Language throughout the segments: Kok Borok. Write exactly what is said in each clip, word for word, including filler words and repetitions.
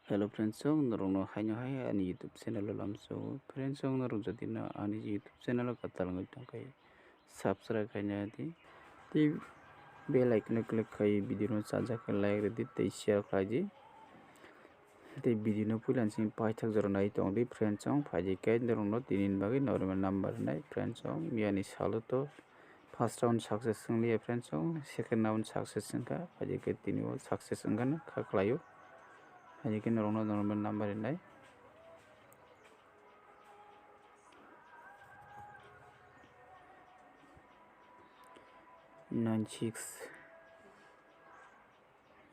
Hello friends, song norokno haino hai ani YouTube channel o lamso. Friends, song norok jodi no ani YouTube channel o kwtal wngwi tongkha, subscribe khaina di. Tei bell icon o click khai video no chajak khe like rwdi tei share khlai di. Tei video no puila sing paithak jora nai tong di friends, song phaidi khe norokno tini ni bagwi normal number nai friends, song miyani salo to first round success wngya friends, song second round success wngkha, phaidi khe tini o success wngkha kha khlaio. Haikhe norokno normal number rinai. Nine six,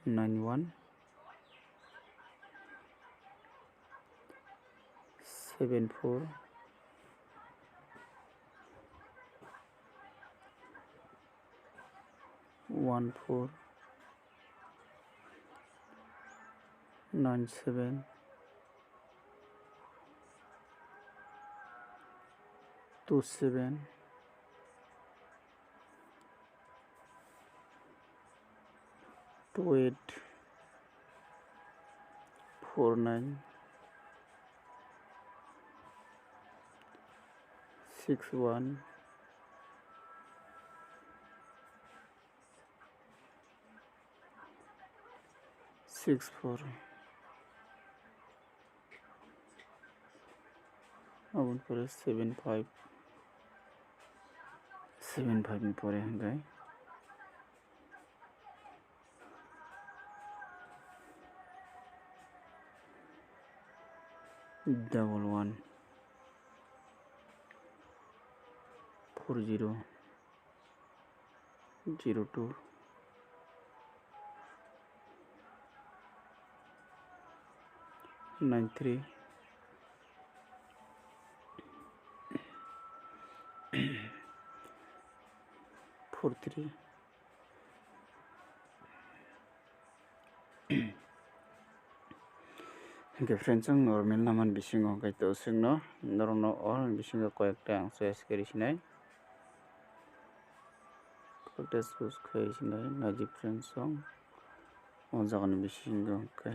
nine one, seven four, one four, nine seven, two seven, two eight, four nine, six one, six four. Aboni pore seven five, seven five ni pore hwnkhe double one, four zero, zero two, nine three, four three. Hwnkhe friends, ang normal number ni bisingo hwnkhe to swkno norokno all bisingo koyekta ang choice khe rw sinai. Koyekta choose khe rw sinai naidi friends, ang o jagani bisingo hwnkhe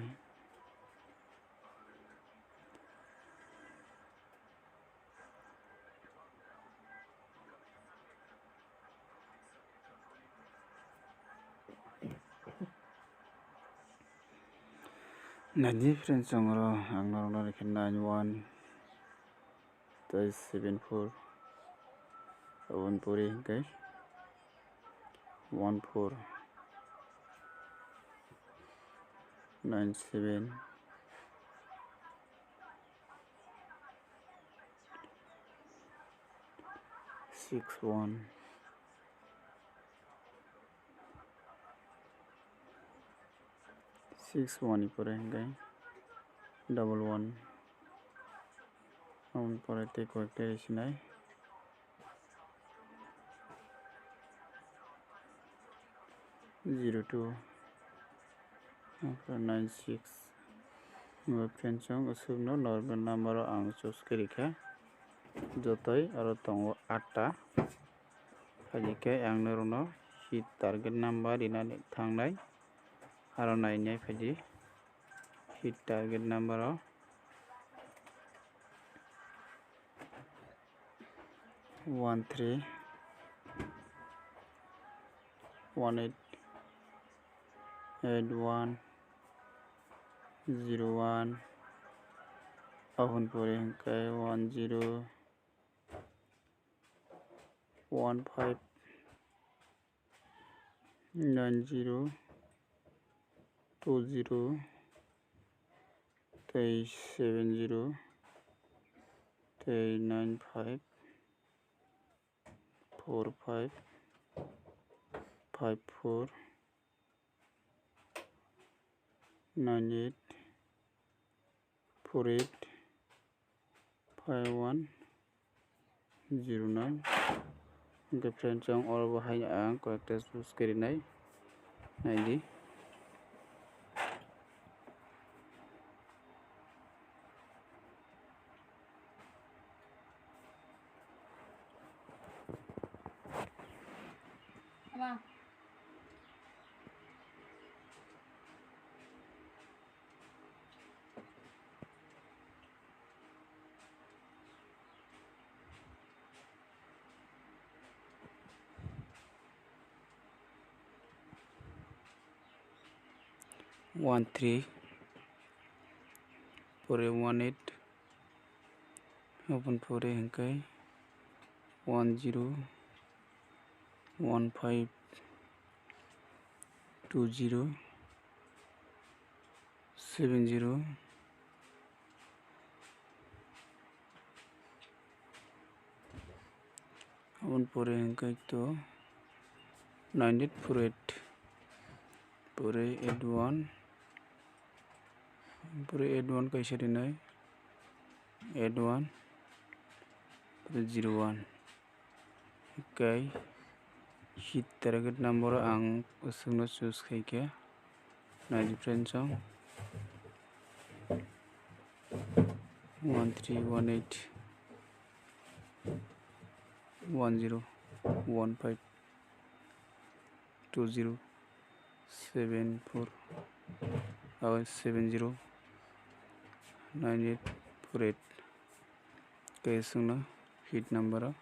naidi friends, ang oro ang norokno rikha nine one, tei seven four, aboni pore hwnkhe one four, nine seven, six one, six one ni pore hwnkhe double one, aboni pore tei koyekta rw sinai. Zero two, nine six. Friends, ang aswkno normal number o ang choose khe rikha. Jotoi aro tongo atta. Phaikhe ang norokno hit target number rinani thangnai. Aro nainai phaidi hit target number o. One three, one eight, eight one, zero one, aboni pore hwnkhe one zero, one five, nine zero, two zero, tei seven zero, tei nine five, four five, five four, nine eight, four eight, five one, zero nine. Hwnkhe friends, ang oro bo hai ang koyekta choose khe rinai, naidi. one three, pore one eight, aboni pore hwnkhe one zero, one five, two zero, seven zero, aboni pore hwnkhe to nine eight four eight, pore eight one, pore eight one kaisa rinai, eight one, pore zero one. Hwnkhe hit target number o ang aswkno choose khaikha. Nai difference o one three one eight one zero one five two zero seven four, abo seven zero nine eight four eight. Khe aswkno hit number o